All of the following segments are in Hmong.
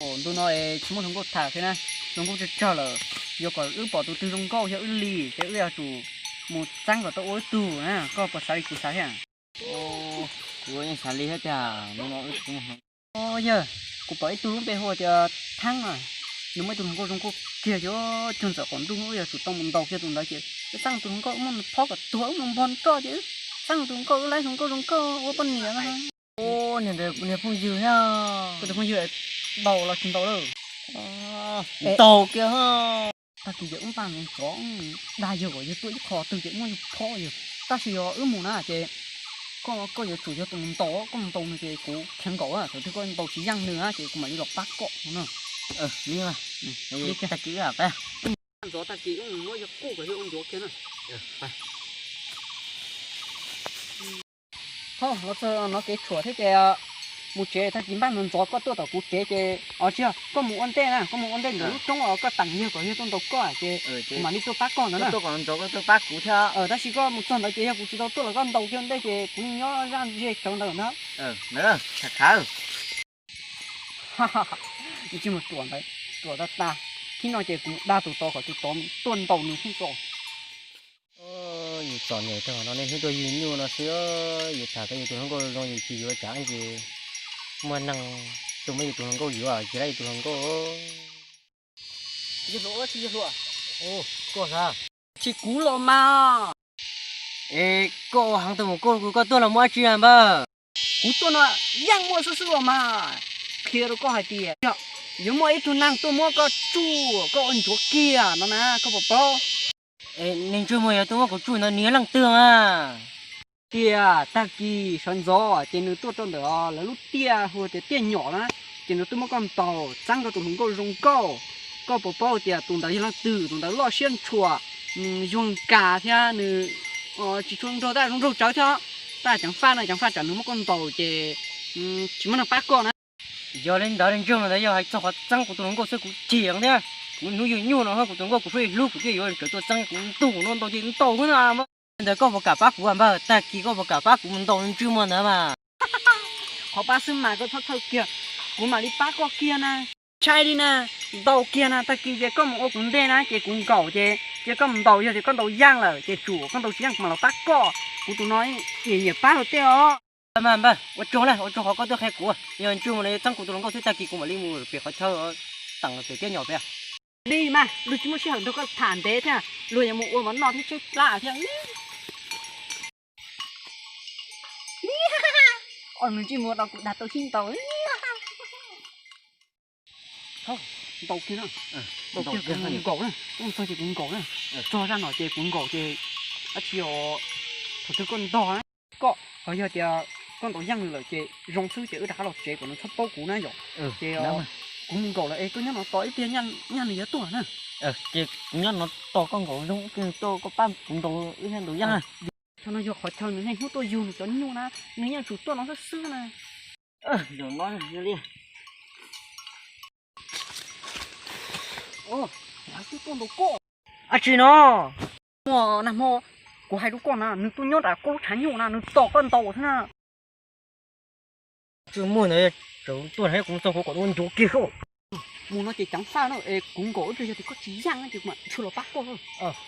Ntu no es tsis muaj hluas nkauj tham thiab na, hluas nkauj tsawg tsawg lawm. Yog kom wb pom tus twg zoo nkauj yog wb li, ces wb yuav tsum mus txeeb kom tau ua ib tug na, koj puas xav li kuv xav thiab? Kuv yeej xav li thiab tiag, hnub no wb tsis muaj hluas nkauj. Yawg, kuv pom ib tug lub npe hu tias Theeb na, nws muaj ib tug hluas nkauj zoo nkauj kiag, ces cuag ntxawm qaum ntuj wb yuav tsum tau mus ntaus kiag tus ntawd ces wb txeeb tus hluas nkauj muab nws phob kom tuag wb mus npog nroj ces wb txeeb tus hluas nkauj wb laib hluas nkauj zoo nkauj ua poj niam na. Niag phooj ywg thiab, tus phooj ywg ntaus los tsis ntaus lawm. Ntaus kiag. Tag kis ces wb npaj ntxov dag yawg kom yawg tuaj ib qho twg ces muab yawg phob yawg. Tab sis yog wb mus na ces koj, koj yuav tsum yog tus mus ntaus, koj mus ntaus nws ces kuv khiav nkaum, thaum twg koj ntaus tsis yeej nws ces kuv mam li los pab koj no na. Li tag kis wb pab. Ntxov tag kis wb mus muab yawg kuj kom yawg ua ncuav kiag na. Thov los txog no kev tshuam thiab ces mus tsev, tag kis npaj ntxov ntxov koj tuaj tom kuv tsev ces, os tsis yog, koj mus ua ntej na, koj mus ua ntej ntawm lub roob os, koj teem yawg kom yawg tuaj ntaus koj ces kuv mam li tuaj pab koj ntawd na. Tab sis koj mus txog ntawd ces yog kuv tsis tau tuaj los koj ntaus kiag ua ntej ces kuv nyob zaj ze tsawv ntawd na. Ntsej muag ruam ntawd, ruam tag tag. Thib no ces kuv dag tus tod kom tus tod tuaj ntaus nws thiab tso. Yus txom nyem rau qhov no nej hnub tuaj yug nyuj no xwb, yus tham tau yus tus hluas nkauj zoo yus tsis yuav tsam ces muaj neeg tuaj muab yus tus hluas nkauj yuav ces lawv yus tus hluas nkauj. Yawg hluas, tsis yawg hluas. Koj, tsis kuv los mas. Es koj ua heev tuaj mus, koj, koj tuaj los muaj dab tsi npawg? Kuv tuaj no yeej muaj xwb xwb los mas. Qhia rau koj hais tias yuav muaj ib tug neeg tuaj muab koj tsuj, koj ua ncuav kiag no na, koj puas paub? Es niag ntsej muag yuav tuaj muab kuv tsuj ntawd nws yog leej twg mas? Tias tag kis sawv ntxov ces nws tuaj rau ntawm lawv lub tiaj hu tias tiaj nyom na, ces nws tuaj muab koj ntaus txeeb koj tus hluas nkauj zoo nkauj. Koj puas paub tias tus ntawd yog leej twg? Tus ntawd loj siab ntshua, nws yuag nkas thiab nws tsis tshua nraug, tab zoo nraug tsawv thiab. Tab ceev faj no, ceev faj tsam nws muab koj ntaus ces tsis muaj neeg pab koj na. Yog li ntawd niag ntsej muag ntawd yog hais txog qhov txeeb kuv tus hluas nkauj xwb kuv chim thiab. Kuv hnub yug nyuj no kuv tus nkauj kuv pheej hlub kuv thiaj yuav tsawv tuaj txeeb kuv ntug no ntaus ces ntaus xwb na. Ntawd koj puas kam pab kuv npawg? Tag kis koj puas kam pab kuv mus ntaus niag ntsej muag ntawd mas? Qhov pab xwb mas koj txhob txhawj kiag, kuv mam li pab koj kiag na. Ntshai li na, ntaus kiag na, tag kis ces koj mus ua kuv ntej na ces kuv nkaum ces, ces koj mus ntaus, yog tias koj ntaus yeej lawm ces tsum, koj ntaus tsis yeej kuv mam los pab koj. Kuv tus no nyiam nyiam pab luag tej os. Mas npawg, ua tsaug na, ua tsaug qhov koj tuaj qhia kuv. Yog ntsej muag no yuav txeeb kuv tus hluas nkauj xwb tag kis kuv mam li mus pem qhov chaw teem pem tiaj nyom pem. Li mas luag tsis muaj sij hawm nrog koj tham ntev thiab, luag yuav mus ua mov noj thiab tshaib plab thiab. Os, nws ntsej muag no kuv dag tau sib ntaus. Ntaus kiag na, ntaus kiag, kuv nkaum na, kuv txog ces kuv nkaum na. Txog zaj no ces kuv nkaum ces dab tsi os, thaum twg koj ntog na. Koj, ho yog tias koj ntaus yeej nws lawm ces zoo xwb ces wb rov qab los tsev kom nws txhob paub kuv na yom. Ces kuv mus nkaum lawm es koj nyob no tos ib pliag nyaj nws yuav tuaj na. Ces kuv nyob no tos koj nkaum zoo, koj pab kuv ntaus wb thiaj ntaus yeej na. Qhov no yog qhov chaw nws niaj hnub tuaj yug nws cov nyuj na, nws yeej tsum tuaj no xwb xwb na. Zaum no li. Lawv twb tuaj ntaus koj. Dab tsi no? Muaj nag hmo kuv hais rau koj na, nws tuaj nyob nram koj lub tshav nyuj na, nws tos koj ntaus thiab na. Ntsej muag ntawd tseem tuaj na, kuv txog kuv kom ua ncuav kiag soj. Mus no ces ceev faj na, es kuv nkaum ib pliag yog tias koj tsis yeej ces kuv mam tshwm los pab koj.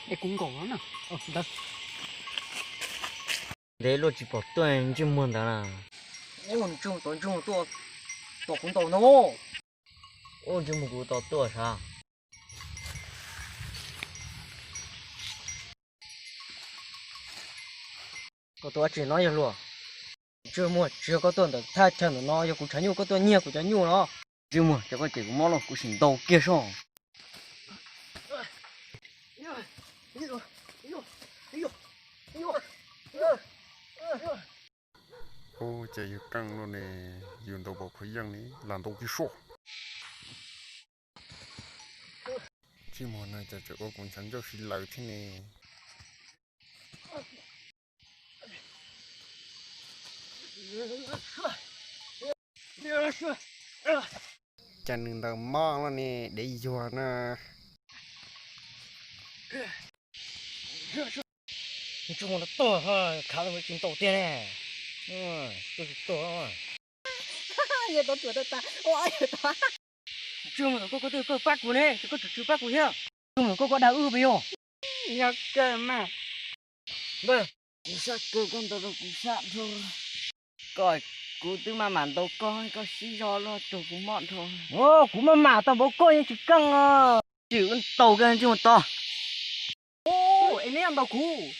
Es kuv nkaum no na. Ntawd. Ntev luaj tsis pom tuaj ntsej muag ntawd na. Ub, ntsej muag, tus ntsej muag tuaj tos kuv ntaus ntag. Ub, ntsej muag kuv tos tuaj sav. Koj tuaj dab tsi no yawg hluas? Ntsej muag, tsis yog koj tuaj ntawm thaj chaw ntawm no, yog kuv tshav nyuj koj tuaj nyiag kuv cov nyuj no. Ntsej muag, cov koj cem kuv mob los kuv sim ntaus kiag soj. Ub, cas yus keej luaj ne, yus ntaus npaum khuav yeej ne, lam ntaus kiag soj. Ntsej muag no cas tseem ua kuv ntshav ncauj si lawm thiab ne. Cas nws ntaus mob luaj ne, dev yuag na. Ntsej muag no tuag, khav tsis ntaus tiag ne. Tuag tsis tuag. Yawg tau tuag tau tas, ua yawg tau. Tsuj mus koj, koj twb koj pab kuv ne, koj tseem tsis pab kuv thiab. Tsuj mus koj, koj dag wb pes yog. Yog kawg mas. Npawg, kuv sab kawg koj ntaus rau kuv sab dhau. Koj, kuv twb maj mam ntaus koj, koj sib zog luag rau kuv mob dhau. Kuv maj mam tau npaum koj yeej tsis keej os. Tsis ua ntaus koj ntsej muag to. Es neb ntaus kuv.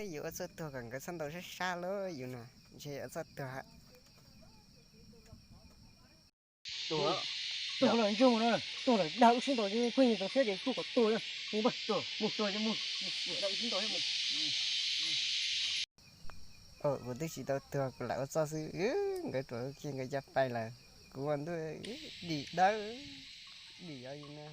Yus ua txuj tuag kom nkawd txhob ntaus sab sab lauj, yus no ntshe yuav txuj tuag. Tuag lawm ntsej muag no, tuag lawm, dag wb sib ntaus, pheej ntaus siab ces kuj kom tuag, mus, mus, mus, dag wb sib ntaus. Kuv twb tsis tau tuag, kuv lam ua txuj xwb, nkawd ruam kiag nkawd caj pais lawm, kuv ua ntuj dim dawb, dim yov yus no.